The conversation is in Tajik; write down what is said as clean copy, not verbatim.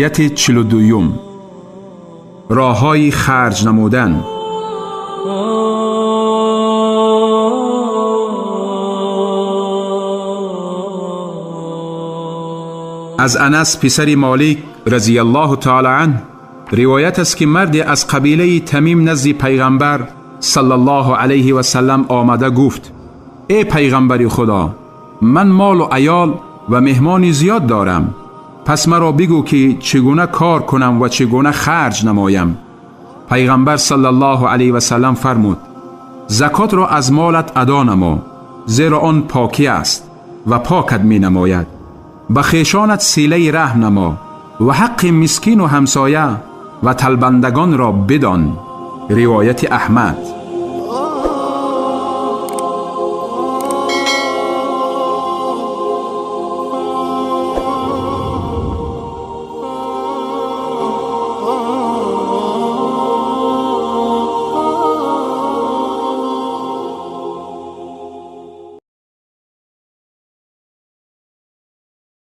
Ривояти 42. Роҳҳои харҷ намудан. Аз Анас писари Молик разияллоҳу таъоло анҳ ривоят аст, ки марде аз қабилаи Тамим назди Пайғамбар саллаллоҳу алайҳи васаллам омада гуфт: эй Пайғамбари Худо, ман молу аёл ва меҳмони зиёд дорам, пас маро бигӯ, ки чӣ гуна кор кунам ва чӣ гуна харҷ намоям. Пайғамбар саллаллоҳу алайҳи васаллам фармуд: закотро аз молат адо намо, зеро он покӣ аст ва покат менамояд. Ба хешонат силаи раҳм намо ва ҳаққи мискину ҳамсоя ва талбандагонро бидон. Ривояти Аҳмад.